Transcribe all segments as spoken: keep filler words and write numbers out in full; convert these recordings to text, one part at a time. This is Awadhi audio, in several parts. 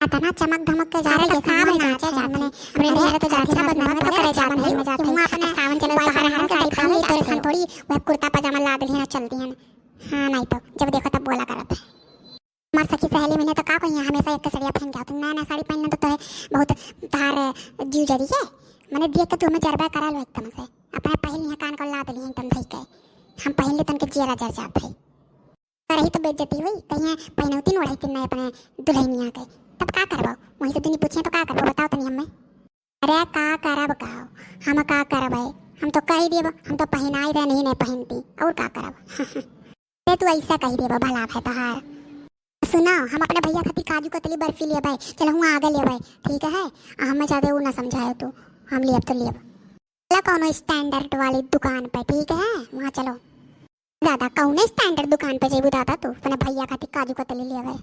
अतना चमक धमक के जा रहे, जैसे हम नाचे जात हैं। हमरे नैहर तो जात हैं, बदनाम तो करे जात हैं। तू अपने सावन चले, बाहर हम साड़ी पहन ले, तोरे खान थोड़ी वह कुर्ता पजामा लाद लेना चलती हैं। हाँ, नहीं तो जब देखो तब बोला करत है। हमार सखी सहेली मिले तो का कहिए, हमेशा एक सड़िया पहन के आवत। नया नया साड़ी पहनना तो तोहे बहुत तार जीव जरी है। मने देख के तू हमें जरबा करा लो एकदम से। अपने पहन लिया कान को लाद लिया एकदम धई के। हम पहन ले तन के जियरा जर जात है। करही तो बेइज्जती हुई, कहिए पहनौती न ओढ़ती नहीं अपने दुल्हनिया के। तब का करबो? वहीं से दुनी पूछिए तो का करबो, बताओ तनी हमें। अरे का करब का? हम का करबे? हम तो कही देब, हम तो पहनाई दे नहीं, नहीं पहनती, और का करब? अरे तू ऐसा कही देबो, भला है तोहार। सुनो, हम अपने भैया खातिर काजू कतली बर्फी लेबै, चल हुआ आगे लेबै, ठीक है? आ हमें ज्यादा वो ना समझायो तू, हम लेब तो लेब। चलो कौनो स्टैंडर्ड वाली दुकान पे, ठीक है? वहाँ चलो। दादा, कौने स्टैंडर्ड दुकान पे जेबू दादा तू अपने भैया खातिर काजू कतली लेबै?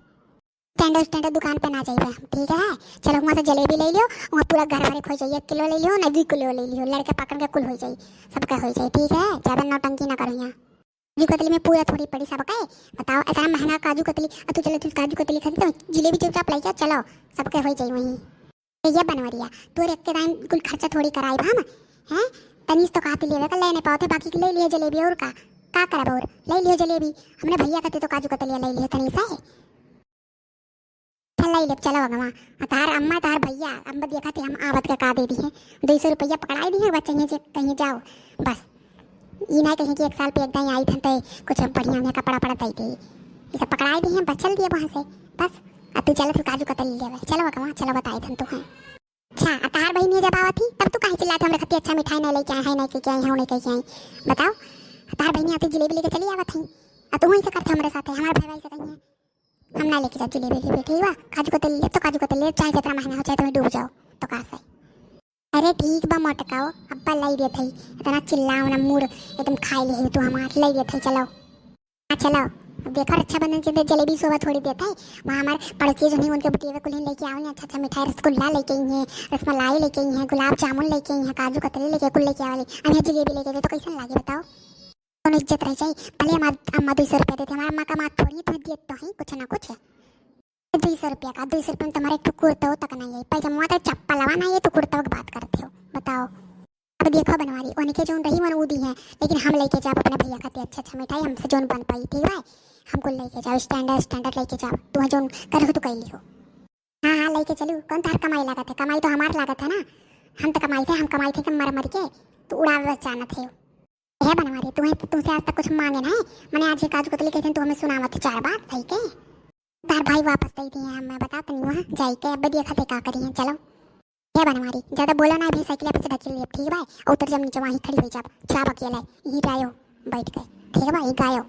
स्टैंडर्ड स्टैंडर्ड दुकान पे ना जाइबे हम, ठीक है? चलो वहाँ से जलेबी ले लियो, वहाँ पूरा घर भरे हो जाइए, एक किलो ले लियो ना, दो किलो ले लियो, लड़के पकड़ के कुल हो जाई, सबका हो जाई, ठीक है? ज्यादा नौटंकी ना करो यहाँ। काजू कतली में पूरा थोड़ी पड़ी सबके, बताओ इतना महंगा काजू कतली, और तू चलो तू काजू कतली खाती तो जिलेबी चुपचाप लेके चलो, सबके हो जाई वहीं। ए, ये बनवरिया, तोर एक के दाईं कुल खर्चा थोड़ी कराइब हम, हैं? तनीस तो कहती लेवे का, ले नहीं पावते, बाकी के ले लियो जलेबी, और का, का करब और, ले लियो जलेबी, हमने भैया खातिर तो काजू कतलिया ले लियो तनीस है। चल ले ले, चलो अगवा, आ तार अम्मा, तार भैया, अम्मा देखा थे हम आवत के का दे दी है, दो सौ रुपया पकड़ाई दी है, बस चाहिए जे कहीं जाओ, बस। ई ना कहीं कि एक साल पे एक दाईं आई थन ते कुछ बढ़िया उन्हें कपड़ा पड़ा दे दे, ये सब पकड़ाई दी है, बस चल दिए वहाँ से, बस। अब तू चलो तू काजू कतली लेवे, चलो अगवा, चलो बताए थन तू हैं। अच्छा, आ तहार बहिनिया जब आवत ही, तब तू काहे चिल्लात, "हमरे खातिर अच्छा मिठाई नहीं लेके आए हैं, नहीं लेके आए हैं, नहीं लेके आए?" बताओ, आ तहार बहिनिया आती जिलेबी लेके चली आवत ही, आ तू वहीं से करते हमरे साथे, हमारे भाई भाई से कहीं है, हम ना लेके जाओ जिलेबी लेबे, ठीक बा? काजू कतली ले, तो काजू कतली ले, चाहे जितना महंगा हो, चाहे तुम्हें डूब जाओ, तो का से? अरे ठीक बा मोटकाओ, अब्बा लाई देत है, इतना चिल्लाओ ना, मूड एकदम खाई ले तू हमार, लाई देत है, चलो। हाँ, चलो, अब देखो, रक्षाबंधन के दिन जलेबी शोभा थोड़ी देता है। वहाँ हमारे पड़ोसी जो नहीं, उनके बुटिया कुल लेके आओ, अच्छा अच्छा मिठाई, रसगुल्ला लेके आई हैं, रसमलाई लेके आई हैं, गुलाब जामुन लेके आई हैं, काजू कतली लेके, कुल लेके आवे। अब यहाँ जलेबी लेके दे तो कैसन लागे बताओ? कौन इज्जत रह जाए? भले हम अम्मा दो सौ रुपया देते, हमारे अम्मा का माँ थोड़ी इतना दिए तो है कुछ ना कुछ। दो सौ रुपया का, दो सौ रुपया में तुम्हारे एक ठो कुर्ता तक नहीं है, पैसा मात्र चप्पल लवा नहीं है, तो कुर्ता की बात करते हो, बताओ। अब देखो बनवारी, उनके जौन रही मन ऊ दी है, लेकिन हम लेके जाब अपने भैया खातिर अच्छा अच्छा मिठाई, हमसे जौन बन पाई, ठीक बा? हमको लेके जाओ, स्टैंडर्ड स्टैंडर्ड लेके जाओ, तू जौन कर हो तो कह लियो। हाँ हाँ, लेके चलू, कौन तार कमाई लागत है? कमाई तो हमार लागत है ना, हम तो कमाई थे, हम कमाई थे कि मर मर के, तू उड़ावे बचाना थे। हे बनवारी, तुम्हें, तुमसे आज तक कुछ मांगे नहीं, मैंने आज ये काजू कतली कहते तू हमें सुनावत चार बात सही के। तार भाई वापस दे दिए हैं, मैं बता तनी वहाँ जाई के अब देखा थे का करी है, चलो। हे बनवारी, ज्यादा बोलो ना, अभी साइकिल पे से ढकेल लेब, ठीक बा? और उतर जब नीचे वहीं खड़ी हो जाब, चाप अकेला यहीं गायो बैठ के, ठीक बा? यहीं गायो।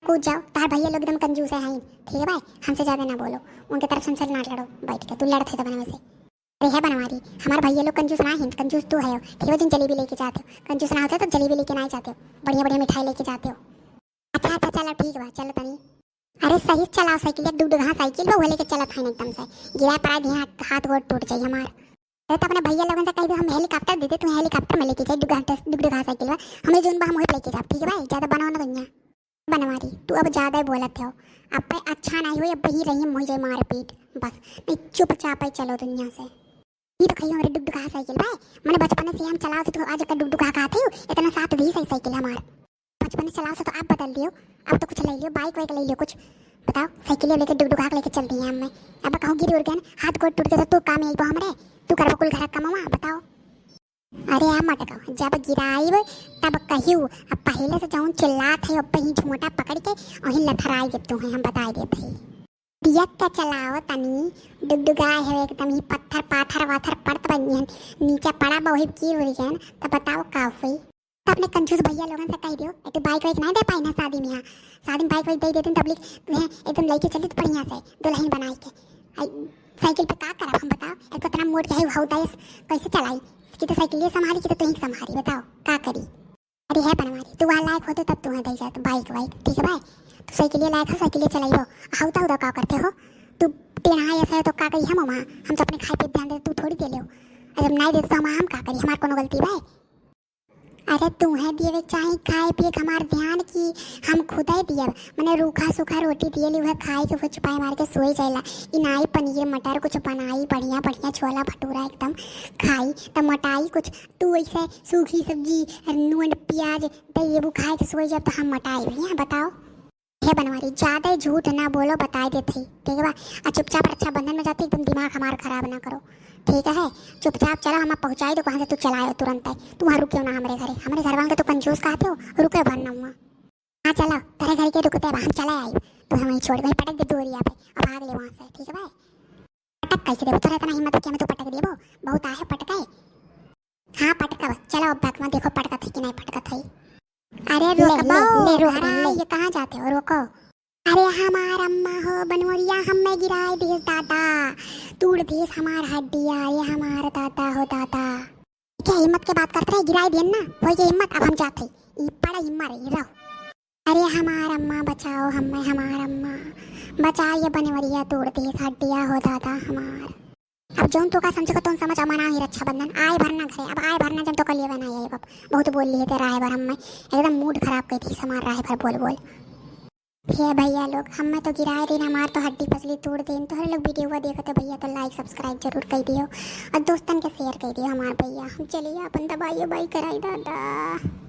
कूद जाओ, तार भैया लोग एकदम कंजूस है, हैं, ठीक बा? हमसे ज्यादा ना बोलो, उनके तरफ से हमसे ना लड़ो बैठ के, तू लड़त है तो बने वैसे। अरे हे बनवारी, हमार भैया लोग कंजूस ना हैं, कंजूस तू है, ठीक बा? जिन जलेबी लेके जाते हो, कंजूस ना होते तो जलेबी लेके ना जाते हो, बढ़िया बढ़िया मिठाई लेके जाते हो। अच्छा अच्छा, चलो ठीक बा, चलो तनी। अरे सही से चलाओ साइकिल, एक डुगडुगहा साइकिल बा, वो लेके चलत है एकदम से, गिरा पड़ा दिया, हाथ गोड़ टूट जाई हमार। अरे तो अपने भैया लोगन से कह दो, हम हेलीकॉप्टर दे दे, तुम्हें हेलीकॉप्टर में लेके जाए, डुगडुगहा, डुगडुगहा साइकिल बा, हमें जोन बा हम वही लेके जाओ, ठीक बा? ज्यादा बनाओ ना दुनिया। बनवारी, तू अब ज्यादा ही बोलत हो, अब पे अच्छा नहीं हो, अब ही रही मुझे मारपीट, बस नहीं चुपचाप ही चलो दुनिया से। ये तो कहियो हमरे डुगडुगहा साइकिल बा, मैंने बचपन से हम चलाओ तो तू आज का डुगडुगहा कहते हो, इतना साथ दी सही साइकिल हमार। बचपन से चलाओ से तो आप बदल लियो, अब तो कुछ ले लियो, बाइक वाइक ले लियो कुछ। बताओ, साइकिल लेके डुगडुगहा के लेके चल दिए हम। अब कहूँ गिर उड़ गए, हाथ गोड़ टूट गए तो तू काम आई हमरे, तू करबो कुल घर का कमावा, बताओ। अरे आ मटका, जब गिराइब तब कहियो, अब पहले से जौन चिल्लात है, अब ही झोंटा पकड़ के वहीं लथराई देते हैं, हम बताई देते हैं। दिया के चलाओ तनी, डुगडुगा है एकदम ही, पत्थर पाथर वाथर पड़त बनिहन, नीचे पड़ा बहु की उड़ियन, तब बताओ का हुई? तो अपने कंजूस भैया लोगन से कह दियो, एक बाइक वाइक ना दे पाई ना शादी में, यहाँ शादी में बाइक वाइक दे देते तब लिख तुम्हें एकदम लेके चली तो बढ़िया से दुल्हन बनाई के। आई, साइकिल पे का करब हम बताओ, एक तो इतना मोट के है, हाउ दाइस कैसे चलाई? कि तो साइकिल ये संभाली कि तो तुही संभाली, बताओ का करी? अरे है बनवारी, तू वहाँ लायक होते तब तुम्हें दे जात बाइक वाइक, ठीक है भाई? तू साइकिल लायक हो, साइकिल चलाइबो, हाउ ताउ का करते हो? तू टेढ़ा ऐसा है तो का कही हम वहाँ, हम तो अपने खाए पे ध्यान दे, तू थोड़ी दे ले। जब नहीं देते तो हम, हम का करी, हमार कोनो गलती भाई? अरे, तूहे दिए के चाही खाए पिए के हमार ध्यान कि हम खुदे दियब। मने रूखा सूखा रोटी दिए ली, उहे खाए के, उहे चुपाई मार के सोई जाइला। ई नाई पनीर मटर कुछ बनाई बढ़िया बढ़िया, छोला भटूरा एकदम खाई त मोटाई कुछ। तू ऐसे सूखी सब्जी, नून प्याज दे देबू खाए के सोई जाब त हम मोटाई भैया, बताओ। हे बनवारी, ज्यादा झूठ ना बोलो, बताए देत हई, ठीक बा? आ चुपचाप रक्षाबंधन में जाते एकदम दिमाग हमार खराब ना करो, ठीक है? चुपचाप चलो, हम पहुँचाई दो, कहाँ से तू चलायो तुरंत है, तू वहाँ रुकियो ना हमरे घरे, हमरे घर वालों के तू कंजूस कहते हो, रुके भर ना हुआ। हाँ चलो, तेरे घर के रुकते बा, हम चले आई, तू हमें छोड़ वहीं पटक दे दोरिया पे, अब भाग ले वहाँ से, ठीक है भाई? पटक कैसे देबो? तोरा इतना हिम्मत हो कि हमें तू पटक देबो? बहुत आहे पटके। हाँ पटकब, चलो अब बैक में देखो पटकत है कि नहीं पटकत है। अरे ले, रोकबो, ले, ले, रोक दे, अरे ले। ये कहाँ जाते हो, रोको। अरे हमार अम्मा हो बनवरिया, हमें गिराए देस दादा, तोड़ देस हमार हड्डिया, ये हमार दादा हो दादा। क्या हिम्मत के बात करत रहे, गिराए देन ना, होई के हिम्मत, अब हम जात हई, ई पड़ा हिम्मा रही रहो। अरे हमार अम्मा बचाओ हमें, हमार अम्मा बचाओ, ये बनवरिया तोड़ देस हड्डिया हो दादा हमार। अब जौन तो का समझे को तौन समझ, अब मनाओ ही रक्षाबंधन, आए भर ना घरे, अब आए भर ना जब तो कलिए बनाए आए बाप, बहुत बोल लिए ते राहे भर हमें, एकदम मूड खराब कई थी हमार राहे भर बोल बोल। हे भैया लोग, हमें तो गिराए दिन, हमार तो हड्डी पसली तोड़ देन, तोहरे लोग वीडियो देखते भैया तो लाइक सब्सक्राइब जरूर कर दियो और दोस्तन के शेयर कर दियो हमार भैया। हम चलिए अपन दवाई उबाई कराई दादा।